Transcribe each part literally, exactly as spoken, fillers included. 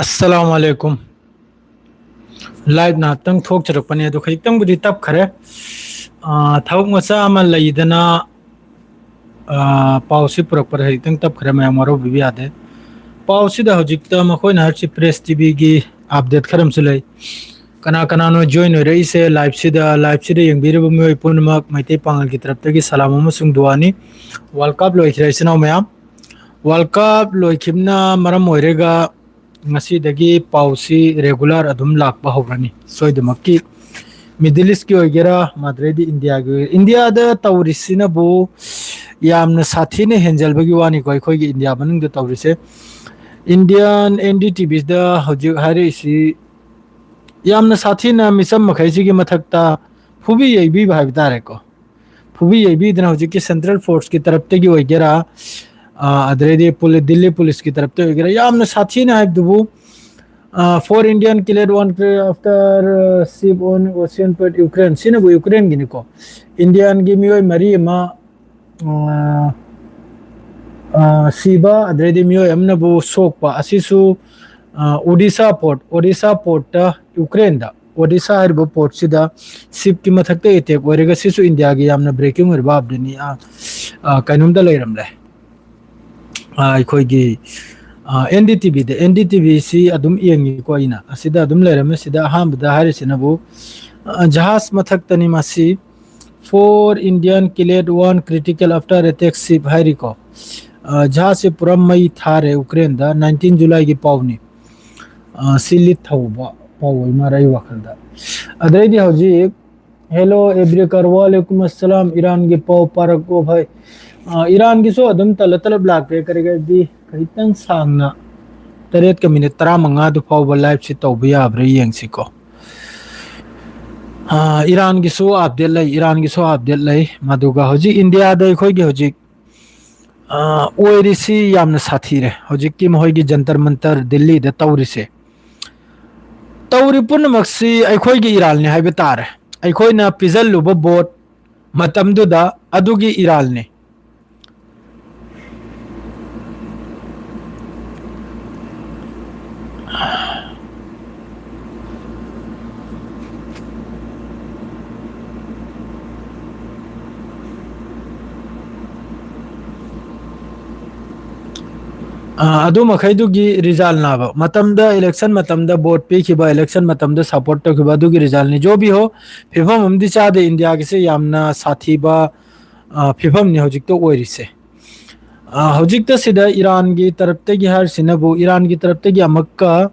ꯑꯁꯂꯥꯃꯨ ꯑꯂꯩꯀꯨꯝ꯫ Live ꯉꯥꯏꯍꯥꯛꯇꯪ ꯊꯣꯛꯆꯔꯛꯄꯅꯦ, ꯑꯗꯣ ꯈꯖꯤꯛꯇꯪꯕꯨꯗꯤ ꯇꯞꯈ꯭ꯔꯦ꯫ ꯑꯥ, ꯊꯕꯛ ꯃꯆꯥ ꯑꯃ ꯂꯩꯗꯅ, ꯑꯥ, ꯄꯥꯎꯁꯤ ꯄꯨꯔꯛꯄꯗ ꯈꯖꯤꯛꯇꯪ ꯇꯞꯈ꯭ꯔꯦ, ꯃꯌꯥꯝ ꯋꯥꯔꯧꯕꯤꯕ ꯌꯥꯗꯦ꯫ ꯄꯥꯎꯁꯤꯗ ꯍꯧꯖꯤꯛꯇ ꯃꯈꯣꯏꯅ ꯍꯥꯏꯔꯤꯁꯤ ꯄ꯭ꯔꯦꯁ ꯇꯤꯚꯤꯒꯤ ꯑꯞꯗꯦꯠ ꯈꯔ ꯑꯃꯁꯨ ꯂꯩ꯫ ꯀꯅꯥ ꯀꯅꯥꯅꯣ ꯖꯣꯏꯟ ꯑꯣꯏꯔꯛꯏꯁꯦ ꯂꯥꯏꯚꯁꯤꯗ? ꯂꯥꯏꯚꯁꯤꯗ ꯌꯦꯡꯕꯤꯔꯤꯕ ꯃꯤꯑꯣꯏ ꯄꯨꯝꯅꯃꯛ ꯃꯩꯇꯩ ꯄꯥꯉꯜꯒꯤ ꯇꯔꯞꯇꯒꯤ ꯁꯂꯥꯝ ꯑꯃꯁꯨꯡ ꯗꯨꯋꯥꯅꯤ꯫ ꯋꯥꯔꯜ ꯀꯞ ꯂꯣꯏꯈ꯭ꯔꯦ, ꯏꯆꯤꯟ ꯏꯅꯥꯎ ꯃꯌꯥꯝ꯫ ꯋꯥꯔꯜ ꯀꯞ ꯂꯣꯏꯈꯤꯕꯅ ꯃꯔꯝ ꯑꯣꯏꯔꯒ ꯉꯁꯤꯗꯒꯤ ꯄꯥꯎꯁꯤ ꯔꯦꯒꯨꯂꯔ ꯑꯗꯨꯝ ꯂꯥꯛꯄ ꯍꯧꯔꯅꯤ ꯁꯣꯏꯗꯃꯛꯀꯤ꯫ ꯃꯤꯗꯜ ꯏꯁꯀꯤ ꯑꯣꯏꯒꯦꯔꯥ, ꯃꯗꯨꯗꯩꯗꯤ ꯏꯟꯗꯤꯌꯥꯒꯤ ꯑꯣꯏꯒꯦꯔꯥ, ꯏꯟꯗꯤꯌꯥꯗ ꯇꯧꯔꯤꯁꯤꯅꯕꯨ ꯌꯥꯝꯅ ꯁꯥꯊꯤꯅ ꯍꯦꯟꯖꯜꯕꯒꯤ ꯋꯥꯅꯤꯀꯣ, ꯑꯩꯈꯣꯏꯒꯤ ꯏꯟꯗꯤꯌꯥ ꯃꯅꯨꯡꯗ ꯇꯧꯔꯤꯁꯦ꯫ ꯏꯟꯗꯤꯌꯥꯟ ꯑꯦꯟ ꯗꯤ ꯇꯤ ꯚꯤꯁꯤꯗ ꯍꯧꯖꯤꯛ ꯍꯥꯏꯔꯛꯏꯁꯤ ꯌꯥꯝꯅ ꯁꯥꯊꯤꯅ ꯃꯤꯆꯝ ꯃꯈꯩꯁꯤꯒꯤ ꯃꯊꯛꯇ ꯐꯨꯕꯤ ꯌꯩꯕꯤꯕ ꯍꯥꯏꯕ ꯇꯥꯔꯦꯀꯣ꯫ ꯐꯨꯕꯤ ꯌꯩꯕꯤꯗꯅ ꯍꯧꯖꯤꯛꯀꯤ ꯁꯦꯟꯇ꯭ꯔꯦꯜ ꯐꯣꯔꯁꯀꯤ ꯇꯔꯞꯇꯒꯤ ꯑꯣꯏꯒꯦꯔꯥ, ꯑ, ꯑꯗꯨꯗꯩꯗꯤ ꯄꯨꯂꯤ-, ꯗꯤꯜꯂꯤ ꯄꯨꯂꯤꯁꯀꯤ ꯇꯔꯞꯇ ꯑꯣꯏꯒꯦꯔꯥ, ꯌꯥꯝꯅ ꯁꯥꯊꯤꯅ ꯍꯥꯏꯕꯗꯨꯕꯨ, ꯑ, "Four Indian killed, one after, uh, ship on ocean port Ukraine", ꯁꯤꯅꯕꯨ ꯌꯨꯀ꯭ꯔꯦꯟꯒꯤꯅꯤꯀꯣ꯫ ꯏꯟꯗꯤꯌꯥꯟꯒꯤ ꯃꯤꯑꯣꯏ ꯃꯔꯤ ꯑꯃ, ꯑ, ꯑ, ꯁꯤꯕ, ꯑꯗꯨꯗꯩꯗꯤ ꯃꯤꯑꯣꯏ ꯑꯃꯅꯕꯨ ꯁꯣꯛꯄ ꯑꯁꯤꯁꯨ, ꯑ, ꯑꯣꯗꯤꯁꯥ ꯄꯣꯔꯠ, ꯑꯣꯗꯤꯁꯥ ꯄꯣꯔꯠꯇ, ꯌꯨꯀ꯭ꯔꯦꯟꯗ ꯑꯣꯗꯤꯁꯥ ꯍꯥꯏꯔꯤꯕ ꯄꯣꯔꯠꯁꯤꯗ ꯁꯤꯞꯀꯤ ꯃꯊꯛꯇ ꯑꯦꯇꯦꯛ ꯑꯣꯏꯔꯒ, ꯁꯤꯁꯨ ꯏꯟꯗꯤꯌꯥꯒꯤ ꯌꯥꯝꯅ ꯕ꯭ꯔꯦꯀꯤꯡ ꯑꯣꯏꯔꯕ ꯑꯞꯗꯦꯠꯅꯤ꯫ ꯑ, ꯑ, ꯀꯩꯅꯣꯝꯗ ꯂꯩꯔꯝꯂꯦ꯫ ꯑ, ꯑꯩꯈꯣꯏꯒꯤ, ꯑ, ꯑꯦꯟ ꯗꯤ ꯇꯤ ꯚꯤꯗ, ꯑꯦꯟ ꯗꯤ ꯇꯤ ꯚꯤꯁꯤ ꯑꯗꯨꯝ ꯌꯦꯡꯉꯤꯀꯣ ꯑꯩꯅ꯫ ꯑꯁꯤꯗ ꯑꯗꯨꯝ ꯂꯩꯔꯝꯃꯦ꯫ ꯁꯤꯗ ꯑꯍꯥꯟꯕꯗ ꯍꯥꯏꯔꯤꯁꯤꯅꯕꯨ, ꯑ, ꯖꯍꯥꯖ ꯃꯊꯛꯇꯅꯤ ꯃꯁꯤ꯫ "Four Indian killed, one critical after attack ship" ꯍꯥꯏꯔꯤꯀꯣ꯫ ꯑ, ꯖꯍꯥꯖꯁꯦ ꯄꯨꯔꯥ ꯃꯩ ꯊꯥꯔꯦ ꯎꯀ꯭ꯔꯦꯟꯗ, ꯅꯥꯏꯟꯇꯤꯟ ꯖꯨꯂꯥꯏꯒꯤ ꯄꯥꯎꯅꯤ꯫ ꯑ, ꯁꯤ ꯂꯤꯠ ꯊꯧꯕ ꯄꯥꯎ ꯑꯣꯏ ꯃꯥꯜꯂꯦ ꯑꯩ ꯋꯥꯈꯜꯗ꯫ ꯑꯗꯩꯗꯤ ꯍꯧꯖꯤꯛ, "Hello ꯑꯦꯕ꯭ꯔꯤꯀꯔ", ꯋꯥꯂꯦꯀꯨꯝ ꯑꯁꯂꯥꯝ, ꯏꯔꯥꯟꯒꯤ ꯄꯥꯎ ꯄꯥꯔꯛꯑꯣ ꯚꯥꯏ꯫ ꯑ, ꯏꯔꯥꯟꯒꯤꯁꯨ ꯑꯗꯨꯝ ꯇꯂꯞ ꯇꯂꯞ ꯂꯥꯛꯀꯦ, ꯀꯔꯤ ꯀꯔꯤꯗꯤ ꯈꯖꯤꯛꯇꯪ ꯁꯥꯡꯅ, ꯇꯔꯦꯠꯀ ꯃꯤꯅꯤꯠ ꯇꯔꯥꯃꯉꯥꯗꯨ ꯐꯥꯎꯕ ꯂꯥꯏꯚꯁꯤ ꯇꯧꯕ ꯌꯥꯕ꯭ꯔꯥ ꯌꯦꯡꯁꯤꯀꯣ꯫ ꯑ, ꯏꯔꯥꯟꯒꯤꯁꯨ ꯑꯞꯗꯦꯠ ꯂꯩ, ꯏꯔꯥꯟꯒꯤꯁꯨ ꯑꯞꯗꯦꯠ ꯂꯩ꯫ ꯃꯗꯨꯒ ꯍꯧꯖꯤꯛ ꯏꯟꯗꯤꯌꯥꯗ ꯑꯩꯈꯣꯏꯒꯤ ꯍꯧꯖꯤꯛ, ꯑ, ꯑꯣꯏꯔꯤꯁꯤ ꯌꯥꯝꯅ ꯁꯥꯊꯤꯔꯦ꯫ ꯍꯧꯖꯤꯛꯀꯤ ꯃꯈꯣꯏꯒꯤ ꯖꯟꯇꯔ ꯃꯟꯇꯔ ꯗꯤꯜꯂꯤꯗ ꯇꯧꯔꯤꯁꯦ, ꯇꯧꯔꯤ ꯄꯨꯝꯅꯃꯛꯁꯤ ꯑꯩꯈꯣꯏꯒꯤ ꯏꯔꯥꯜꯅꯤ ꯍꯥꯏꯕ ꯇꯥꯔꯦ꯫ ꯑꯩꯈꯣꯏꯅ ꯄꯤꯖꯜꯂꯨꯕ ꯚꯣꯠ ꯃꯇꯝꯗꯨꯗ ꯑꯗꯨꯒꯤ ꯏꯔꯥꯜꯅꯤ꯫ ꯑ, ꯑꯗꯨ ꯃꯈꯩꯗꯨꯒꯤ ꯔꯤꯖꯜꯅꯦꯕ꯫ ꯃꯇꯝꯗ, ꯏꯂꯦꯛꯁꯟ ꯃꯇꯝꯗ ꯚꯣꯠ ꯄꯤꯈꯤꯕ, ꯏꯂꯦꯛꯁꯟ ꯃꯇꯝꯗ ꯁꯄꯣꯔꯠ ꯇꯧꯈꯤꯕ ꯑꯗꯨꯒꯤ ꯔꯤꯖꯜꯅꯤ꯫ ꯖꯣ ꯚꯤ ꯍꯣ, ꯐꯤꯕꯝ ꯑꯃꯗꯤ ꯆꯥꯗꯦ꯫ ꯏꯟꯗꯤꯌꯥꯒꯤꯁꯦ ꯌꯥꯝꯅ ꯁꯥꯊꯤꯕ, ꯑ, ꯐꯤꯕꯝꯅꯤ ꯍꯧꯖꯤꯛꯇ ꯑꯣꯏꯔꯤꯁꯦ꯫ ꯑ, ꯍꯧꯖꯤꯛꯇ ꯁꯤꯗ ꯏꯔꯥꯟꯒꯤ ꯇꯔꯞꯇꯒꯤ ꯍꯥꯏꯔꯤꯁꯤꯅꯕꯨ, ꯏꯔꯥꯟꯒꯤ ꯇꯔꯞꯇꯒꯤ ꯑꯃꯨꯛꯀ,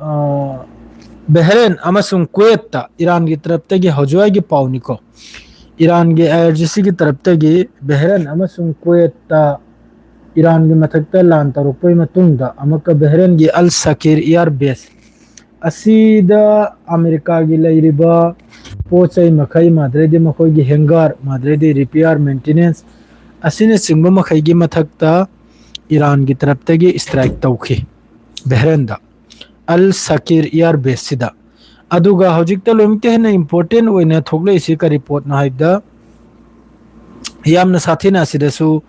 ꯑ, ꯕꯦꯍꯔꯦꯟ ꯑꯃꯁꯨꯡ ꯀꯨꯋꯦꯠꯇ ꯏꯔꯥꯟꯒꯤ ꯇꯔꯞꯇꯒꯤ ꯍꯧꯖꯤꯛ ꯋꯥꯏꯒꯤ ꯄꯥꯎꯅꯤꯀꯣ꯫ ꯏꯔꯥꯟꯒꯤ ꯑꯥꯏ ꯑꯥꯔ ꯖꯤ ꯁꯤꯒꯤ ꯇꯔꯞꯇꯒꯤ ꯕꯦꯍꯔꯦꯟ ꯑꯃꯁꯨꯡ ꯀꯨꯋꯦꯠꯇ ꯏꯔꯥꯟꯒꯤ ꯃꯊꯛꯇ ꯂꯥꯟ ꯇꯧꯔꯛꯄꯒꯤ ꯃꯇꯨꯡꯗ ꯑꯃꯨꯛꯀ ꯕꯦꯍꯔꯦꯟꯒꯤ ꯑꯜ ꯁꯀꯤꯔ ꯏꯌꯥꯔ ꯕꯦꯁ ꯑꯁꯤꯗ ꯑꯃꯦꯔꯤꯀꯥꯒꯤ ꯂꯩꯔꯤꯕ ꯄꯣꯠ ꯆꯩ ꯃꯈꯩ, ꯃꯥꯗ꯭ꯔꯩꯗꯤ ꯃꯈꯣꯏꯒꯤ ꯍꯦꯡꯒꯥꯔ, ꯃꯥꯗ꯭ꯔꯩꯗꯤ ꯔꯤꯄꯤꯌꯥꯔ, ꯃꯦꯟꯇꯦꯅꯦꯟꯁ ꯑꯁꯤꯅꯆꯤꯡꯕ ꯃꯈꯩꯒꯤ ꯃꯊꯛꯇ ꯏꯔꯥꯟꯒꯤ ꯇꯔꯞꯇꯒꯤ ꯁ꯭ꯇ꯭ꯔꯥꯏꯛ ꯇꯧꯈꯤ ꯕꯦꯍꯔꯦꯟꯗ, ꯑꯜ ꯁꯀꯤꯔ ꯏꯌꯥꯔ ꯕꯦꯁꯁꯤꯗ꯫ ꯑꯗꯨꯒ ꯍꯧꯖꯤꯛꯇ ꯂꯣꯏꯅꯃꯛꯇ ꯍꯦꯟꯅ ꯏꯝꯄꯣꯔꯇꯦꯟ ꯑꯣꯏꯅ ꯊꯣꯛꯂꯛꯏꯁꯤ ꯀꯔꯤ ꯄꯣꯠꯅꯣ ꯍꯥꯏꯕꯗ, ꯌꯥꯝꯅ ꯁꯥꯊꯤꯅ ꯑꯁꯤꯗꯁꯨ,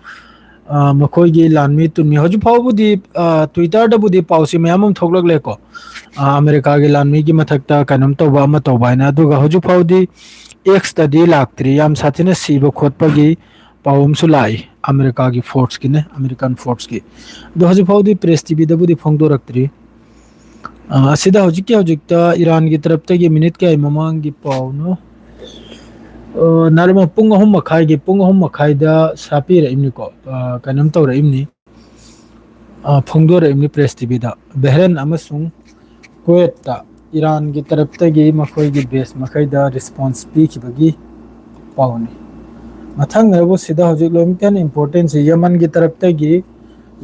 ꯑ, ꯃꯈꯣꯏꯒꯤ ꯂꯥꯟꯃꯤ ꯇꯨꯟꯃꯤ ꯍꯧꯖꯤꯛ ꯐꯥꯎꯕꯗꯤ, ꯑ, ꯇ꯭ꯋꯤꯇꯔꯗꯕꯨꯗꯤ ꯄꯥꯎꯁꯤ ꯃꯌꯥꯝ ꯑꯃ ꯊꯣꯛꯂꯛꯂꯦꯀꯣ꯫ ꯑ, ꯑꯃꯦꯔꯤꯀꯥꯒꯤ ꯂꯥꯟꯃꯤꯒꯤ ꯃꯊꯛꯇ ꯀꯩꯅꯣꯝ ꯇꯧꯕ, ꯑꯃ ꯇꯧꯕ ꯍꯥꯏꯅ꯫ ꯑꯗꯨꯒ ꯍꯧꯖꯤꯛ ꯐꯥꯎꯗꯤ ꯑꯦꯛꯁꯇꯗꯤ ꯂꯥꯛꯇ꯭ꯔꯤ꯫ ꯌꯥꯝ ꯁꯥꯊꯤꯅ ꯁꯤꯕ ꯈꯣꯠꯄꯒꯤ ꯄꯥꯎ ꯑꯃꯁꯨ ꯂꯥꯛꯏ ꯑꯃꯦꯔꯤꯀꯥꯒꯤ ꯐꯣꯔꯁꯀꯤꯅꯦ, ꯑꯃꯦꯔꯤꯀꯥꯟ ꯐꯣꯔꯁꯀꯤ꯫ ꯑꯗꯣ ꯍꯧꯖꯤꯛ ꯐꯥꯎꯗꯤ ꯄ꯭ꯔꯦꯁ ꯇꯤꯚꯤꯗꯕꯨꯗꯤ ꯐꯣꯡꯗꯣꯔꯛꯇ꯭ꯔꯤ꯫ ꯑ, ꯑꯁꯤꯗ ꯍꯧꯖꯤꯛꯀꯤ ꯍꯧꯖꯤꯛꯇ ꯏꯔꯥꯟꯒꯤ ꯇꯔꯞꯇꯒꯤ ꯃꯤꯅꯤꯠ ꯀꯌꯥꯒꯤ ꯃꯃꯥꯡꯒꯤ ꯄꯥꯎꯅꯣ? ꯑ, ꯅꯥꯔꯃ ꯄꯨꯡ ꯑꯍꯨꯝ ꯃꯈꯥꯏꯒꯤ, ꯄꯨꯡ ꯑꯍꯨꯝ ꯃꯈꯥꯏꯗ ꯁꯥꯄꯤꯔꯛꯏꯕꯅꯤꯀꯣ, ꯑ, ꯀꯩꯅꯣꯝ ꯇꯧꯔꯛꯏꯕꯅꯤ, ꯑ, ꯐꯣꯡꯗꯣꯔꯛꯏꯕꯅꯤ ꯄ꯭ꯔꯦꯁ ꯇꯤꯚꯤꯗ꯫ ꯕꯦꯍꯔꯦꯟ ꯑꯃꯁꯨꯡ ꯀꯨꯋꯦꯠꯇ ꯏꯔꯥꯟꯒꯤ ꯇꯔꯞꯇꯒꯤ ꯃꯈꯣꯏꯒꯤ ꯕꯦꯁ ꯃꯈꯩꯗ ꯔꯦꯁꯄꯣꯟꯁ ꯄꯤꯈꯤꯕꯒꯤ ꯄꯥꯎꯅꯤ꯫ ꯃꯊꯪ ꯍꯥꯏꯕꯨ ꯁꯤꯗ ꯍꯧꯖꯤꯛ ꯂꯣꯏꯅꯃꯛꯇ ꯍꯦꯟꯅ ꯏꯝꯄꯣꯔꯇꯦꯟꯁꯤ ꯌꯃꯟꯒꯤ ꯇꯔꯞꯇꯒꯤ,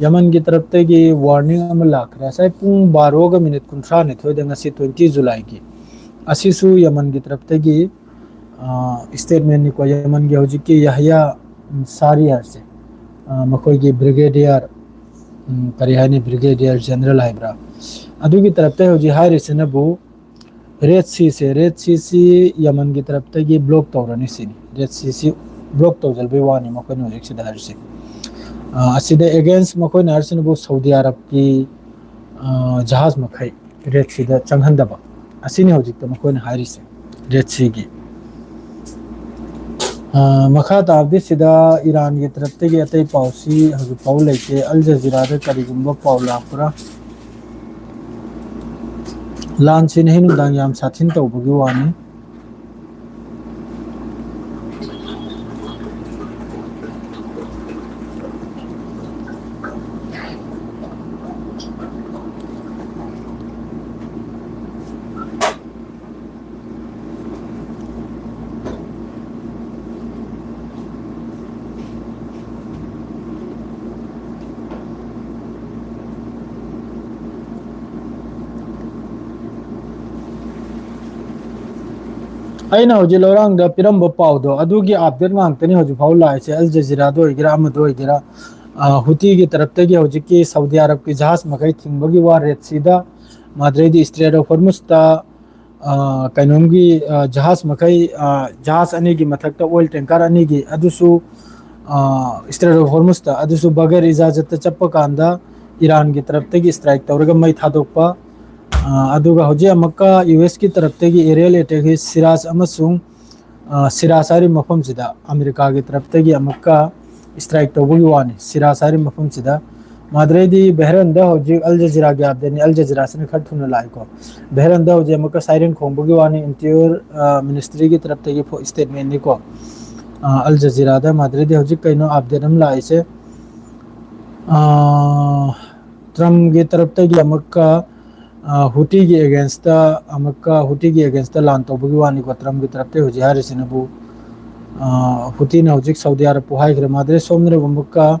ꯌꯃꯟꯒꯤ ꯇꯔꯞꯇꯒꯤ ꯋꯥꯔꯅꯤꯡ ꯑꯃ ꯂꯥꯛꯈ꯭ꯔꯦ꯫ ꯉꯁꯥꯏ ꯄꯨꯡ ꯕꯥꯔꯣꯒ ꯃꯤꯅꯤꯠ ꯀꯨꯟꯊ꯭ꯔꯥ ꯅꯤꯊꯣꯏꯗ, ꯉꯁꯤ ꯇ꯭ꯋꯦꯟꯇꯤ ꯖꯨꯂꯥꯏꯒꯤ, ꯑꯁꯤꯁꯨ ꯌꯃꯟꯒꯤ ꯇꯔꯞꯇꯒꯤ, ꯑ, ꯁ꯭ꯇꯦꯠꯃꯦꯟꯅꯤꯀꯣ꯫ ꯌꯃꯟꯒꯤ ꯍꯧꯖꯤꯛꯀꯤ ꯌꯍꯌꯥ, ꯎꯝ, ꯁꯥꯔꯤ ꯍꯥꯏꯕꯁꯦ, ꯑ, ꯃꯈꯣꯏꯒꯤ ꯕ꯭ꯔꯤꯒꯦꯗꯤꯌꯔ, ꯎꯝ, ꯀꯔꯤ ꯍꯥꯏꯅꯤ, ꯕ꯭ꯔꯤꯒꯦꯗꯤꯌꯔ ꯖꯦꯅꯔꯦꯜ ꯍꯥꯏꯕ꯭ꯔꯥ, ꯑꯗꯨꯒꯤ ꯇꯔꯞꯇ ꯍꯧꯖꯤꯛ ꯍꯥꯏꯔꯤꯁꯤꯅꯕꯨ ꯔꯦꯗ ꯁꯤꯁꯦ, ꯔꯦꯗ ꯁꯤꯁꯤ ꯌꯃꯟꯒꯤ ꯇꯔꯞꯇꯒꯤ ꯕ꯭ꯂꯣꯛ ꯇꯧꯔꯅꯤ ꯁꯤꯅꯤ꯫ ꯔꯦꯗ ꯁꯤꯁꯤ ꯕ꯭ꯂꯣꯛ ꯇꯧꯁꯤꯟꯕꯒꯤ ꯋꯥꯅꯤ ꯃꯈꯣꯏꯅ ꯍꯧꯖꯤꯛ ꯁꯤꯗ ꯍꯥꯏꯔꯤꯁꯦ꯫ ꯑ, ꯑꯁꯤꯗ ꯑꯦꯒꯦꯟꯁ ꯃꯈꯣꯏꯅ ꯍꯥꯏꯔꯤꯁꯤꯅꯕꯨ ꯁꯧꯗꯤ ꯑꯔꯕꯀꯤ, ꯑ, ꯖꯍꯥꯖ ꯃꯈꯩ ꯔꯦꯗ ꯁꯤꯗ ꯆꯪꯍꯟꯗꯕ꯫ ꯑꯁꯤꯅꯤ ꯍꯧꯖꯤꯛꯇ ꯃꯈꯣꯏꯅ ꯍꯥꯏꯔꯤꯁꯦ, ꯔꯦꯗ ꯁꯤꯒꯤ꯫ ꯑ, ꯃꯈꯥ ꯇꯥꯕꯗꯤ ꯁꯤꯗ ꯏꯔꯥꯟꯒꯤ ꯇꯔꯞꯇꯒꯤ ꯑꯇꯩ ꯄꯥꯎꯁꯤ ꯍꯧꯖꯤꯛ ꯐꯥꯎ ꯂꯩꯇꯦ꯫ ꯑꯜ ꯖꯖꯤꯔꯥꯗ ꯀꯔꯤꯒꯨꯝꯕ ꯄꯥꯎ ꯂꯥꯛꯄ꯭ꯔꯥ? ꯂꯥꯟꯁꯤ ꯅꯍꯤ ꯅꯨꯡꯗꯥꯡ ꯌꯥꯝ ꯁꯥꯊꯤꯅ ꯇꯧꯕꯒꯤ ꯋꯥꯅꯤ꯫ ꯑꯩꯅ ꯍꯧꯖꯤꯛ ꯂꯧꯔꯥꯡꯗ ꯄꯤꯔꯝꯕ ꯄꯥꯎꯗꯣ, ꯑꯗꯨꯒꯤ ꯑꯞꯗꯦꯠ ꯉꯥꯛꯇꯅꯤ ꯍꯧꯖꯤꯛ ꯐꯥꯎ ꯂꯥꯛꯏꯁꯦ꯫ ꯑꯜ ꯖꯖꯤꯔꯥꯗ ꯑꯣꯏꯒꯦꯔꯥ, ꯑꯃꯗ ꯑꯣꯏꯒꯦꯔꯥ, ꯑ, ꯍꯨꯇꯤꯒꯤ ꯇꯔꯞꯇꯒꯤ ꯍꯧꯖꯤꯛꯀꯤ ꯁꯥꯎꯗꯤ ꯑꯔꯕꯀꯤ ꯖꯍꯥꯖ ꯃꯈꯩ ꯊꯤꯡꯕꯒꯤ ꯋꯥ ꯔꯦꯗ ꯁꯤꯗ, ꯃꯥꯗ꯭ꯔꯩꯗꯤ ꯏꯁꯇ꯭ꯔꯦꯠ ꯑꯣꯐ ꯍꯣꯔꯃꯨꯁꯇ, ꯑ, ꯀꯩꯅꯣꯝꯒꯤ, ꯑ, ꯖꯍꯥꯖ ꯃꯈꯩ, ꯑ, ꯖꯍꯥꯖ ꯑꯅꯤꯒꯤ ꯃꯊꯛꯇ ꯑꯣꯏꯜ ꯇꯦꯡꯀꯔ ꯑꯅꯤꯒꯤ, ꯑꯗꯨꯁꯨ, ꯑ, ꯏꯁꯇ꯭ꯔꯦꯠ ꯑꯣꯐ ꯍꯣꯔꯃꯨꯁꯇ, ꯑꯗꯨꯁꯨ ꯕꯒꯔ ꯏꯖꯥꯖꯠꯇ ꯆꯠꯄ ꯀꯥꯟꯗ ꯏꯔꯥꯟꯒꯤ ꯇꯔꯞꯇꯒꯤ ꯏꯁꯇ꯭ꯔꯥꯏꯛ ꯇꯧꯔꯒ ꯃꯩ ꯊꯥꯗꯣꯛꯄ꯫ ꯑ, ꯑꯗꯨꯒ ꯍꯧꯖꯤꯛ ꯑꯃꯨꯛꯀ ꯌꯨ ꯑꯦꯁꯀꯤ ꯇꯔꯞꯇꯒꯤ ꯑꯦꯔꯤꯌꯦꯜ ꯑꯦꯇꯦꯛꯀꯤ ꯁꯤꯔꯥꯖ ꯑꯃꯁꯨꯡ, ꯑ, ꯁꯤꯔꯥꯖ ꯍꯥꯏꯔꯤꯕ ꯃꯐꯝꯁꯤꯗ ꯑꯃꯦꯔꯤꯀꯥꯒꯤ ꯇꯔꯞꯇꯒꯤ ꯑꯃꯨꯛꯀ ꯏꯁꯇ꯭ꯔꯥꯏꯛ ꯇꯧꯕꯒꯤ ꯋꯥꯅꯤ꯫ ꯁꯤꯔꯥꯖ ꯍꯥꯏꯔꯤꯕ ꯃꯐꯝꯁꯤꯗ, ꯃꯥꯗ꯭ꯔꯩꯗꯤ ꯕꯦꯍꯔꯟꯗ ꯍꯧꯖꯤꯛ ꯑꯜ ꯖꯖꯤꯔꯥꯒꯤ ꯑꯞꯗꯦꯠꯅꯤ꯫ ꯑꯜ ꯖꯖꯤꯔꯥꯁꯤꯅ ꯈꯔ ꯊꯨꯅ ꯂꯥꯛꯏꯀꯣ꯫ ꯕꯦꯍꯔꯟꯗ ꯍꯧꯖꯤꯛ ꯑꯃꯨꯛꯀ ꯁꯥꯏꯔꯦꯟ ꯈꯣꯡꯕꯒꯤ ꯋꯥꯅꯤ, ꯏꯟꯇꯤꯔꯤꯌꯔ, ꯑ, ꯃꯤꯅꯤꯁꯇ꯭ꯔꯤꯒꯤ ꯇꯔꯞꯇꯒꯤ ꯐꯣ-, ꯏꯁꯇꯦꯠꯃꯦꯟꯅꯤꯀꯣ꯫ ꯑ, ꯑꯜ ꯖꯖꯤꯔꯥꯗ ꯃꯥꯗ꯭ꯔꯩꯗꯤ ꯍꯧꯖꯤꯛ ꯀꯩꯅꯣ ꯑꯞꯗꯦꯠ ꯑꯃ ꯂꯥꯛꯏꯁꯦ? ꯑ, ꯇ꯭ꯔꯝꯒꯤ ꯇꯔꯞꯇꯒꯤ ꯑꯃꯨꯛꯀ, ꯑ, ꯍꯨꯇꯤꯒꯤ ꯑꯦꯒꯦꯟꯁꯇ, ꯑꯃꯨꯛꯀ ꯍꯨꯇꯤꯒꯤ ꯑꯦꯒꯦꯟꯁꯇ ꯂꯥꯟ ꯇꯧꯕꯒꯤ ꯋꯥꯅꯤꯀꯣ꯫ ꯇ꯭ꯔꯝꯒꯤ ꯇꯔꯞꯇꯒꯤ ꯍꯧꯖꯤꯛ ꯍꯥꯏꯔꯤꯁꯤꯅꯕꯨ, ꯑ, ꯍꯨꯇꯤꯅ ꯍꯧꯖꯤꯛ ꯁꯥꯎꯗꯤ ꯑꯔꯕꯄꯨ ꯍꯥꯏꯈ꯭ꯔꯦ꯫ ꯃꯥꯗ꯭ꯔꯩ ꯁꯣꯝꯗꯅ ꯑꯃꯨꯛꯀ,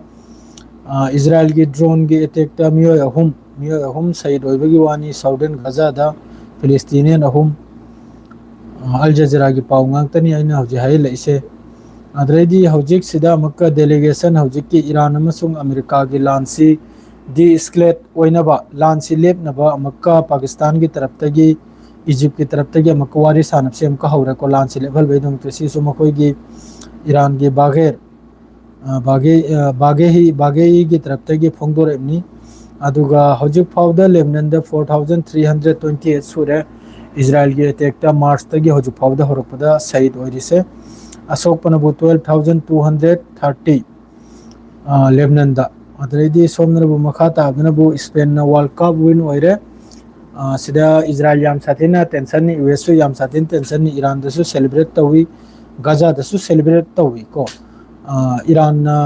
ꯑ, ꯏꯖꯔꯥꯏꯜꯒꯤ ꯗ꯭ꯔꯣꯟꯒꯤ ꯑꯦꯇꯦꯛꯇ ꯃꯤꯑꯣꯏ ꯑꯍꯨꯝ, ꯃꯤꯑꯣꯏ ꯑꯍꯨꯝ ꯁꯍꯤꯗ ꯑꯣꯏꯕꯒꯤ ꯋꯥꯅꯤ꯫ ꯁꯥꯎꯗꯔꯟ ꯒꯖꯥꯗ ꯐꯤꯂꯤꯁꯇꯤꯅꯤꯌꯟ ꯑꯍꯨꯝ, ꯑ, ꯑꯜ ꯖꯖꯤꯔꯥꯒꯤ ꯄꯥꯎ ꯉꯥꯛꯇꯅꯤ ꯑꯩꯅ ꯍꯧꯖꯤꯛ ꯍꯥꯏꯍꯜꯂꯛꯏꯁꯦ꯫ ꯑꯗꯨꯗꯩꯗꯤ ꯍꯧꯖꯤꯛꯁꯤꯗ ꯑꯃꯨꯛꯀ ꯗꯦꯂꯤꯒꯦꯁꯟ ꯍꯧꯖꯤꯛꯀꯤ ꯏꯔꯥꯟ ꯑꯃꯁꯨꯡ ꯑꯃꯦꯔꯤꯀꯥꯒꯤ ꯂꯥꯟꯁꯤ ꯗꯤ ꯏꯁꯀ꯭ꯂꯦꯠ ꯑꯣꯏꯅꯕ, ꯂꯥꯟꯁꯤ ꯂꯦꯞꯅꯕ ꯑꯃꯨꯛꯀ ꯄꯥꯀꯤꯁꯇꯥꯟꯒꯤ ꯇꯔꯞꯇꯒꯤ, ꯏꯖꯤꯞꯀꯤ ꯇꯔꯞꯇꯒꯤ ꯑꯃꯨꯛꯀ ꯋꯥꯔꯤ ꯁꯥꯟꯅꯕꯁꯦ ꯑꯃꯨꯛꯀ ꯍꯧꯔꯦꯀꯣ, ꯂꯥꯟꯁꯤ ꯂꯦꯞꯍꯟꯕꯒꯤꯗꯃꯛꯇ꯫ ꯁꯤꯁꯨ ꯃꯈꯣꯏꯒꯤ ꯏꯔꯥꯟꯒꯤ ꯕꯥꯒꯦꯔ, ꯑ, ꯕꯥꯒꯦ-, ꯑ, ꯕꯥꯒꯦꯍꯤ-, ꯕꯥꯒꯦꯍꯤꯒꯤ ꯇꯔꯞꯇꯒꯤ ꯐꯣꯡꯗꯣꯔꯛꯏꯕꯅꯤ꯫ ꯑꯗꯨꯒ ꯍꯧꯖꯤꯛ ꯐꯥꯎꯗ ꯂꯦꯕꯅꯟꯗ four thousand three hundred twenty eight ꯁꯨꯔꯦ ꯏꯖꯔꯥꯏꯜꯒꯤ ꯑꯦꯇꯦꯛꯇ ꯃꯥꯔꯁꯇꯒꯤ ꯍꯧꯖꯤꯛ ꯐꯥꯎꯗ ꯍꯧꯔꯛꯄꯗ ꯁꯍꯤꯗ ꯑꯣꯏꯔꯤꯁꯦ꯫ ꯑꯁꯣꯛꯄꯅꯕꯨ twelve thousand two hundred thirty꯫ ꯂꯦꯕꯅꯟꯗ꯫ ꯑꯗꯩꯗꯤ ꯁꯣꯝꯗꯅꯕꯨ ꯃꯈꯥ ꯇꯥꯕꯗꯅꯕꯨ ꯏꯁꯄꯦꯟꯅ ꯋꯥꯔꯜ ꯀꯞ ꯋꯤꯟ ꯑꯣꯏꯔꯦ꯫ ꯁꯤꯗ ꯏꯖꯔꯥꯏꯜ ꯌꯥꯝ ꯁꯥꯊꯤꯅ ꯇꯦꯟꯁꯟꯅꯤ, ꯌꯨ ꯑꯦꯁꯁꯨ ꯌꯥꯝ ꯁꯥꯊꯤꯅ ꯇꯦꯟꯁꯟꯅꯤ, ꯏꯔꯥꯟꯗꯁꯨ ꯁꯦꯂꯦꯕ꯭ꯔꯦꯠ ꯇꯧꯏ, ꯒꯥꯖꯥꯗꯁꯨ ꯁꯦꯂꯦꯕ꯭ꯔꯦꯠ ꯇꯧꯏ ꯀꯣ꯫ ꯏꯔꯥꯟꯅ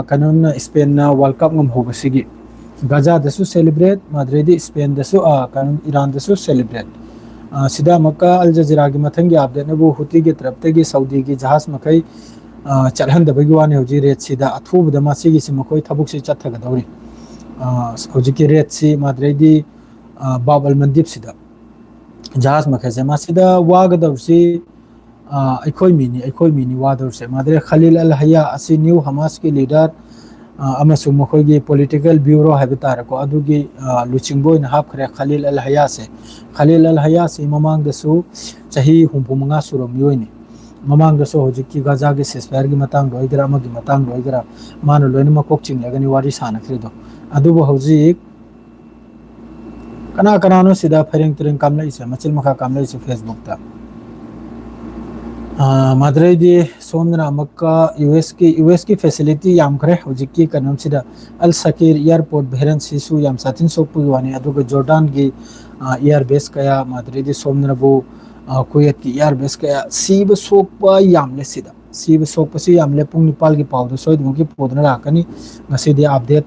ꯀꯩꯅꯣꯅ ꯏꯁꯄꯦꯟꯅ ꯋꯥꯔꯜ ꯀꯞ ꯉꯝꯍꯧꯕꯁꯤꯒꯤ ꯒꯥꯖꯥꯗꯁꯨ ꯁꯦꯂꯦꯕ꯭ꯔꯦꯠ, ꯃꯗꯨꯗꯩꯗꯤ ꯏꯁꯄꯦꯟꯗꯁꯨ ꯀꯩꯅꯣ ꯏꯔꯥꯟꯗꯁꯨ ꯁꯦꯂꯦꯕ꯭ꯔꯦꯠ꯫ ꯁꯤꯗ ꯑꯃꯨꯛꯀ ꯑꯜ ꯖꯖꯤꯔꯥꯒꯤ ꯃꯊꯪꯒꯤ ꯑꯞꯗꯦꯠꯅꯕꯨ ꯍꯨꯇꯤꯒꯤ ꯇꯔꯞꯇꯒꯤ ꯁꯥꯎꯗꯤꯒꯤ ꯖꯍꯥꯖ ꯃꯈꯩ ꯆꯠꯍꯟꯗꯕꯒꯤ ꯋꯥꯅꯤ꯫ ꯍꯧꯖꯤꯛ ꯔꯦꯠꯁꯤꯗ ꯑꯊꯨꯕꯗ ꯃꯁꯤꯒꯤꯁꯤ ꯃꯈꯣꯏ ꯊꯕꯛꯁꯤ ꯆꯠꯊꯒꯗꯧꯔꯤ꯫ ꯍꯧꯖꯤꯛꯀꯤ ꯔꯦꯠꯁꯤ ꯃꯗꯨꯗꯩꯗꯤ ꯕꯥꯕ ꯑꯜ ꯃꯟꯗꯤꯞꯁꯤꯗ ꯖꯍꯥꯖ ꯃꯈꯩꯁꯦ ꯃꯁꯤꯗ ꯋꯥꯒꯗꯧꯔꯤꯁꯤ ꯑꯩꯈꯣꯏ ꯃꯤꯅꯤ, ꯑꯩꯈꯣꯏ ꯃꯤꯅꯤ ꯋꯥꯗꯧꯔꯤꯁꯦ꯫ ꯃꯗꯨꯗꯩ ꯈꯂꯤꯜ ꯑꯜ ꯍꯌꯥ ꯑꯁꯤ ꯅ꯭ꯌꯨ ꯍꯃꯥꯁꯀꯤ ꯂꯤꯗꯔ ꯑꯃꯁꯨꯡ ꯃꯈꯣꯏꯒꯤ ꯄꯣꯂꯤꯇꯤꯀꯦꯜ ꯕ꯭ꯌꯨꯔꯣ ꯍꯥꯏꯕ ꯇꯥꯔꯦꯀꯣ, ꯑꯗꯨꯒꯤ ꯂꯨꯆꯤꯡꯕ ꯑꯣꯏꯅ ꯍꯥꯞꯈ꯭ꯔꯦ ꯈꯂꯤꯜ ꯑꯜ ꯍꯌꯥꯁꯦ꯫ ꯈꯂꯤꯜ ꯑꯜ ꯍꯌꯥꯁꯤ ꯃꯃꯥꯡꯗꯁꯨ ꯆꯍꯤ ꯍꯨꯝꯐꯨ ꯃꯉꯥ ꯁꯨꯔꯕ ꯃꯤꯑꯣꯏꯅꯤ꯫ ꯃꯃꯥꯡꯗꯁꯨ ꯍꯧꯖꯤꯛꯀꯤ ꯒꯥꯖꯥꯒꯤ ꯁꯤꯁꯐꯥꯌꯔꯒꯤ ꯃꯇꯥꯡꯗ ꯑꯣꯏꯒꯦꯔꯥ, ꯑꯃꯒꯤ ꯃꯇꯥꯡꯗ ꯑꯣꯏꯒꯦꯔꯥ, ꯃꯥꯅ ꯂꯣꯏꯅꯃꯛ ꯀꯣꯛ ꯆꯤꯡꯂꯒꯅꯤ ꯋꯥꯔꯤ ꯁꯥꯟꯅꯈ꯭ꯔꯤꯗꯣ꯫ ꯑꯗꯨꯕꯨ ꯍꯧꯖꯤꯛ ꯀꯅꯥ ꯀꯅꯥꯅꯣ ꯁꯤꯗ ꯐꯩꯔꯦꯡ ꯇꯨꯔꯦꯡ ꯀꯥꯝꯂꯛꯏꯁꯦ, ꯃꯆꯤꯟ ꯃꯈꯥ ꯀꯥꯝꯂꯛꯏꯁꯦ ꯐꯦꯁꯕꯨꯛꯇ? ꯃꯗꯨꯗꯩꯗꯤ ꯁꯣꯝꯗꯅ ꯑꯃꯨꯛꯀ ꯌꯨ ꯑꯦꯁꯀꯤ, ꯌꯨ ꯑꯦꯁꯀꯤ ꯐꯦꯁꯤꯂꯤꯇꯤ ꯌꯥꯝꯈ꯭ꯔꯦ ꯍꯧꯖꯤꯛꯀꯤ ꯀꯩꯅꯣꯁꯤꯗ꯫ ꯑꯜ ꯁꯀꯤꯔ ꯏꯌꯥꯔꯄꯣꯔꯠ ꯚꯦꯔꯦꯟꯁꯤꯁꯨ ꯌꯥꯝ ꯁꯥꯊꯤꯅ ꯁꯣꯛꯄꯒꯤ ꯋꯥꯅꯤ, ꯑꯗꯨꯒ ꯖꯣꯔꯗꯥꯟꯒꯤ ꯏꯌꯥꯔ ꯕꯦꯁ ꯀꯌꯥ, ꯃꯗꯨꯗꯩꯗꯤ ꯁꯣꯝꯗꯅꯕꯨ ꯀꯨꯋꯦꯠꯀꯤ ꯏꯌꯥꯔ ꯕꯦꯁ ꯀꯌꯥ ꯁꯤꯕ ꯁꯣꯛꯄ ꯌꯥꯝꯂꯦ ꯁꯤꯗ꯫ ꯁꯤꯕ ꯁꯣꯛꯄꯁꯤ ꯌꯥꯝꯂꯦ꯫ ꯄꯨꯡ ꯅꯤꯄꯥꯜꯒꯤ ꯄꯥꯎꯗ ꯁꯣꯏꯗꯅꯃꯛꯀꯤ ꯄꯨꯗꯨꯅ ꯂꯥꯛꯀꯅꯤ꯫ ꯉꯁꯤꯗꯤ ꯑꯞꯗꯦꯠ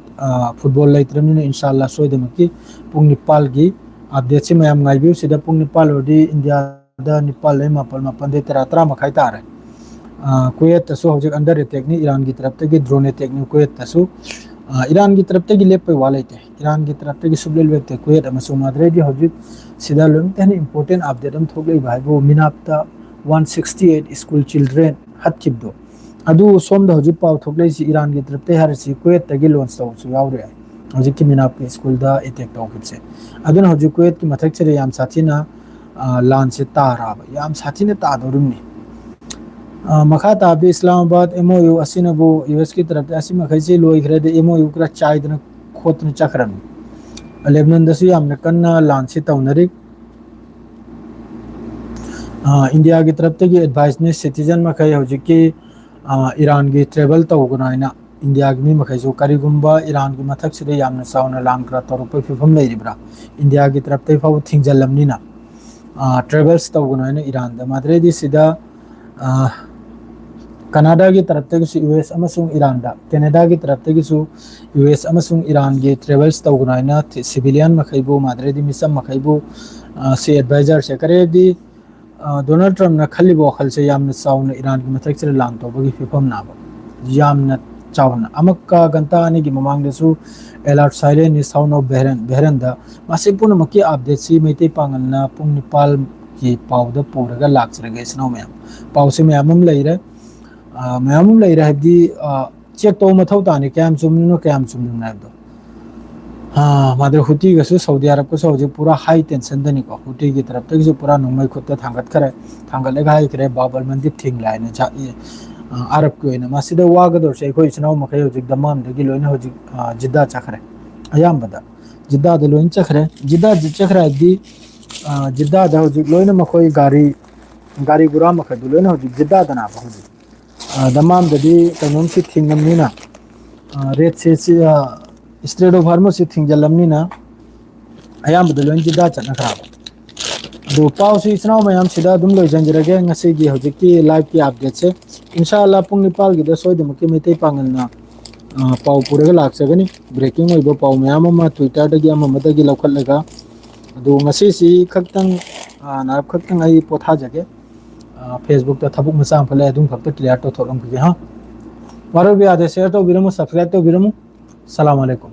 ꯐꯨꯠꯕꯣꯜ ꯂꯩꯇ꯭ꯔꯕꯅꯤꯅ ꯏꯟꯁꯥꯜꯂꯥ ꯁꯣꯏꯗꯅꯃꯛꯀꯤ ꯄꯨꯡ ꯅꯤꯄꯥꯜꯒꯤ ꯑꯞꯗꯦꯠꯁꯤ ꯃꯌꯥꯝ ꯉꯥꯏꯕꯤꯌꯨ꯫ ꯁꯤꯗ ꯄꯨꯡ ꯅꯤꯄꯥꯜ ꯑꯣꯏꯔꯗꯤ ꯏꯟꯗꯤꯌꯥꯗ ꯅꯤꯄꯥꯜꯗꯩ ꯃꯥꯄꯜ, ꯃꯥꯄꯜꯗꯩ ꯇꯔꯥ, ꯇꯔꯥ ꯃꯈꯥꯏ ꯇꯥꯔꯦ꯫ ꯀꯨꯋꯦꯠꯇꯁꯨ ꯍꯧꯖꯤꯛ ꯑꯟꯗꯔ ꯑꯦꯇꯦꯛꯅꯤ, ꯏꯔꯥꯟꯒꯤ ꯇꯔꯞꯇꯒꯤ ꯗ꯭ꯔꯣꯟ ꯑꯦꯇꯦꯛꯅꯤ ꯀꯨꯋꯦꯠꯇꯁꯨ꯫ ꯏꯔꯥꯟꯒꯤ ꯇꯔꯞꯇꯒꯤ ꯂꯦꯞꯄꯩ ꯋꯥ ꯂꯩꯇꯦ, ꯏꯔꯥꯟꯒꯤ ꯇꯔꯞꯇꯒꯤ ꯁꯨꯛꯂꯦꯞ ꯂꯦꯞꯇꯦ꯫ ꯀꯨꯋꯦꯠ ꯑꯃꯁꯨꯡ ꯃꯗꯨꯗꯩꯗꯤ ꯍꯧꯖꯤꯛ ꯁꯤꯗ ꯂꯣꯏꯅꯃꯛꯇ ꯍꯦꯟꯅ ꯏꯝꯄꯣꯔꯇꯦꯟ ꯑꯞꯗꯦꯠ ꯑꯃ ꯊꯣꯛꯂꯛꯏꯕ ꯍꯥꯏꯕꯨ ꯃꯤꯅꯥꯞꯇ one sixty eight school children ꯍꯠꯈꯤꯕꯗꯣ꯫ ꯑꯗꯨ ꯁꯣꯝꯗ ꯍꯧꯖꯤꯛ ꯄꯥꯎ ꯊꯣꯛꯂꯛꯏꯁꯤ ꯏꯔꯥꯟꯒꯤ ꯇꯔꯞꯇꯩ ꯍꯥꯏꯔꯤꯁꯤ ꯀꯨꯋꯦꯠꯇꯒꯤ ꯂꯣꯟꯁ ꯇꯧꯕꯁꯨ ꯌꯥꯎꯔꯦ꯫ ꯍꯧꯖꯤꯛꯀꯤ ꯃꯤꯅꯥꯞꯀꯤ ꯁ꯭ꯀꯨꯜꯗ ꯑꯦꯇꯦꯛ ꯇꯧꯈꯤꯕꯁꯦ꯫ ꯑꯗꯨꯅ ꯍꯧꯖꯤꯛ ꯀꯨꯋꯦꯠꯀꯤ ꯃꯊꯛꯁꯤꯗ ꯌꯥꯝ ꯁꯥꯊꯤꯅ ꯂꯥꯟꯁꯦ ꯇꯥꯔꯛꯑꯕ, ꯌꯥꯝ ꯁꯥꯊꯤꯅ ꯇꯥꯗꯧꯔꯤꯕꯅꯤ꯫ ꯃꯈꯥ ꯇꯥꯕꯗꯤ ꯏꯁꯂꯥꯃꯥꯕꯥꯗ ꯑꯦꯝ ꯑꯣ ꯌꯨ ꯑꯁꯤꯅꯕꯨ ꯌꯨ ꯑꯦꯁꯀꯤ ꯇꯔꯞꯇ ꯑꯁꯤ ꯃꯈꯩꯁꯤ ꯂꯣꯏꯈ꯭ꯔꯦ, ꯑꯗꯩ ꯑꯦꯝ ꯑꯣ ꯌꯨ ꯈꯔ ꯆꯥꯏꯗꯅ ꯈꯣꯠꯇꯅ ꯆꯠꯈ꯭ꯔꯕꯅꯤ꯫ ꯂꯦꯕꯅꯟꯗꯁꯨ ꯌꯥꯝꯅ ꯀꯟꯅ ꯂꯥꯟꯁꯤ ꯇꯧꯅꯔꯤ꯫ ꯑ, ꯏꯟꯗꯤꯌꯥꯒꯤ ꯇꯔꯞꯇꯒꯤ ꯑꯦꯗꯚꯥꯏꯁꯅꯤ, ꯁꯤꯇꯤꯖꯟ ꯃꯈꯩ ꯍꯧꯖꯤꯛꯀꯤ, ꯑ, ꯏꯔꯥꯟꯒꯤ ꯇ꯭ꯔꯦꯚꯦꯜ ꯇꯧꯒꯅꯨ ꯍꯥꯏꯅ ꯏꯟꯗꯤꯌꯥꯒꯤ ꯃꯤ ꯃꯈꯩꯁꯨ, ꯀꯔꯤꯒꯨꯝꯕ ꯏꯔꯥꯟꯒꯤ ꯃꯊꯛꯁꯤꯗ ꯌꯥꯝꯅ ꯆꯥꯎꯅ ꯂꯥꯟ ꯈꯔ ꯇꯧꯔꯛꯄꯒꯤ ꯐꯤꯕꯝ ꯂꯩꯔꯤꯕ꯭ꯔꯥ, ꯏꯟꯗꯤꯌꯥꯒꯤ ꯇꯔꯞꯇꯒꯤ ꯐꯥꯎꯕ ꯊꯤꯡꯖꯤꯜꯂꯝꯅꯤꯅ, ꯑ, ꯇ꯭ꯔꯦꯚꯦꯜꯁ ꯇꯧꯒꯅꯨ ꯍꯥꯏꯅ ꯏꯔꯥꯟꯗ꯫ ꯃꯥꯗ꯭ꯔꯦꯗꯤ ꯁꯤꯗ, ꯑ, ꯀꯅꯥꯗꯥꯒꯤ ꯇꯔꯞꯇꯒꯤꯁꯨ ꯌꯨ ꯑꯦꯁ ꯑꯃꯁꯨꯡ ꯏꯔꯥꯟꯗ, ꯀꯦꯅꯦꯗꯥꯒꯤ ꯇꯔꯞꯇꯒꯤꯁꯨ ꯌꯨ ꯑꯦꯁ ꯑꯃꯁꯨꯡ ꯏꯔꯥꯟꯒꯤ ꯇ꯭ꯔꯦꯚꯦꯜꯁ ꯇꯧꯒꯅꯨ ꯍꯥꯏꯅ ꯁꯤꯚꯤꯂꯤꯌꯟ ꯃꯈꯩꯕꯨ, ꯃꯥꯗ꯭ꯔꯦꯗꯤ ꯃꯤꯆꯝ ꯃꯈꯩꯕꯨ, ꯑ, ꯁꯤ ꯑꯦꯗꯚꯥꯏꯖꯔꯁꯦ ꯀꯔꯤꯗꯤ, ꯑ, ꯗꯣꯅꯥꯜꯗ ꯇ꯭ꯔꯝꯞꯅ ꯈꯜꯂꯤꯕ ꯋꯥꯈꯜꯁꯦ ꯌꯥꯝꯅ ꯆꯥꯎꯅ ꯏꯔꯥꯟꯒꯤ ꯃꯊꯛꯁꯤꯗ ꯂꯥꯟ ꯇꯧꯕꯒꯤ ꯐꯤꯕꯝꯅꯦꯕ꯫ ꯌꯥꯝꯅ ꯆꯥꯎꯅ꯫ ꯑꯃꯛꯀ ꯒꯟꯇꯥ ꯑꯅꯤꯒꯤ ꯃꯃꯥꯡꯗꯁꯨ alert, silent is sound of Bahrain, ꯕꯦꯍꯔꯟꯗ꯫ ꯃꯁꯤ ꯄꯨꯝꯅꯃꯛꯀꯤ ꯑꯞꯗꯦꯠꯁꯤ ꯃꯩꯇꯩ ꯄꯥꯉꯜꯅ ꯄꯨꯡ ꯅꯤꯄꯥꯜꯒꯤ ꯄꯥꯎꯗ ꯄꯨꯔꯒ ꯂꯥꯛꯆꯔꯒꯦ, ꯏꯆꯤꯟ ꯏꯅꯥꯎ ꯃꯌꯥꯝ꯫ ꯄꯥꯎꯁꯦ ꯃꯌꯥꯝ ꯑꯃ ꯂꯩꯔꯦ꯫ ꯑ, ꯃꯌꯥꯝ ꯑꯃ ꯂꯩꯔꯦ ꯍꯥꯏꯕꯗꯤ, ꯑ, ꯆꯦꯛ ꯇꯧꯕ ꯃꯊꯧ ꯇꯥꯅꯤ, ꯀꯌꯥꯝ ꯆꯨꯝꯃꯤꯅꯣ, ꯀꯌꯥꯝ ꯆꯨꯝꯃꯤꯅꯣ ꯍꯥꯏꯕꯗꯣ꯫ ꯑ, ꯃꯥꯗ꯭ꯔꯦ ꯍꯨꯇꯤꯒꯁꯨ ꯁꯥꯎꯗꯤ ꯑꯔꯕꯀꯁꯨ ꯍꯧꯖꯤꯛ ꯄꯨꯔꯥ ꯍꯥꯏ ꯇꯦꯟꯁꯟꯗꯅꯤꯀꯣ꯫ ꯍꯨꯇꯤꯒꯤ ꯇꯔꯞꯇꯒꯤꯁꯨ ꯄꯨꯔꯥ ꯅꯣꯡꯃꯩ ꯈꯨꯠꯇ ꯊꯥꯡꯒꯠꯈ꯭ꯔꯦ, ꯊꯥꯡꯒꯠꯂꯒ ꯍꯥꯏꯈ꯭ꯔꯦ, "ꯕꯥꯕ ꯑꯜ ꯃꯟꯗꯤꯕ ꯊꯤꯡꯂꯦ" ꯍꯥꯏꯅ ꯖꯥ-, ꯑ, ꯑꯔꯕꯀꯤ ꯑꯣꯏꯅ꯫ ꯃꯁꯤꯗ ꯋꯥꯒꯗꯧꯔꯤꯁꯦ ꯑꯩꯈꯣꯏ ꯏꯆꯤꯟ ꯏꯅꯥꯎ ꯃꯈꯩ ꯍꯧꯖꯤꯛ ꯗꯃꯥꯝꯗꯒꯤ ꯂꯣꯏꯅ ꯍꯧꯖꯤꯛ, ꯑ, ꯖꯤꯗꯥ ꯆꯠꯈ꯭ꯔꯦ꯫ ꯑꯌꯥꯝꯕꯗ ꯖꯤꯗꯥꯗ ꯂꯣꯏꯅ ꯆꯠꯈ꯭ꯔꯦ꯫ ꯖꯤꯗꯥꯗ ꯆꯠꯈ꯭ꯔꯦ ꯍꯥꯏꯕꯗꯤ, ꯑ, ꯖꯤꯗꯥꯗ ꯍꯧꯖꯤꯛ ꯂꯣꯏꯅ ꯃꯈꯣꯏ ꯒꯥꯔꯤ, ꯒꯥꯔꯤ ꯒꯨꯔꯥ ꯃꯈꯩꯗꯨ ꯂꯣꯏꯅ ꯍꯧꯖꯤꯛ ꯖꯤꯗꯥꯗꯅꯦꯕ ꯍꯧꯖꯤꯛ꯫ ꯑ, ꯗꯃꯥꯝꯗꯗꯤ ꯀꯩꯅꯣꯝꯁꯤ ꯊꯤꯡꯉꯝꯅꯤꯅ, ꯑ, ꯔꯦꯠ ꯁꯤ, ꯁꯤ, ꯑ, ꯏꯁꯇ꯭ꯔꯦꯠ ꯑꯣꯐ ꯍꯔꯃꯨꯁꯁꯤ ꯊꯤꯡꯖꯤꯜꯂꯝꯅꯤꯅ ꯑꯌꯥꯝꯕꯗ ꯂꯣꯏ ꯖꯤꯗꯥ ꯆꯠꯅꯈ꯭ꯔꯕ꯫ ꯑꯗꯨ ꯄꯥꯎꯁꯤ ꯏꯆꯤꯟ ꯏꯅꯥꯎ ꯃꯌꯥꯝꯁꯤꯗ ꯑꯗꯨꯝ ꯂꯣꯏꯁꯤꯟꯖꯔꯒꯦ ꯉꯁꯤꯒꯤ ꯍꯧꯖꯤꯛꯀꯤ ꯂꯥꯏꯚꯀꯤ ꯑꯞꯗꯦꯠꯁꯦ꯫ ꯏꯟꯁꯥ ꯑꯜꯂꯥ ꯄꯨꯡ ꯅꯤꯄꯥꯜꯒꯤꯗ ꯁꯣꯏꯗꯅꯃꯛꯀꯤ ꯃꯩꯇꯩ ꯄꯥꯉꯜꯅ, ꯑ, ꯄꯥꯎ ꯄꯨꯔꯒ ꯂꯥꯛꯆꯒꯅꯤ꯫ ꯕ꯭ꯔꯦꯀꯤꯡ ꯑꯣꯏꯕ ꯄꯥꯎ ꯃꯌꯥꯝ ꯑꯃ ꯇ꯭ꯋꯤꯇꯔꯗꯒꯤ ꯑꯃ ꯑꯃꯗꯒꯤ ꯂꯧꯈꯠꯂꯒ꯫ ꯑꯗꯨ ꯉꯁꯤꯁꯤ ꯈꯛꯇꯪ, ꯑ, ꯅꯥꯔꯞ ꯈꯛꯇꯪ ꯑꯩ ꯄꯣꯊꯥꯖꯒꯦ꯫ ꯑ, ꯐꯦꯁꯕꯨꯛꯇ ꯊꯕꯛ ꯃꯆꯥ ꯑꯃꯈꯛ ꯂꯩ, ꯑꯗꯨꯝ ꯈꯛꯇ ꯀ꯭ꯂꯤꯌꯥꯔ ꯇꯧꯊꯣꯛꯂꯝꯈꯤꯒꯦ ꯍꯥ꯫ ꯋꯥꯔꯧꯕ ꯌꯥꯗꯦ, ꯁꯤꯌꯔ ꯇꯧꯕꯤꯔꯝꯃꯨ, ꯁꯕꯁꯀ꯭ꯔꯥꯏꯕ ꯇꯧꯕꯤꯔꯝꯃꯨ꯫ ꯁꯂꯥꯝ ꯑꯂꯩꯀꯨꯝ꯫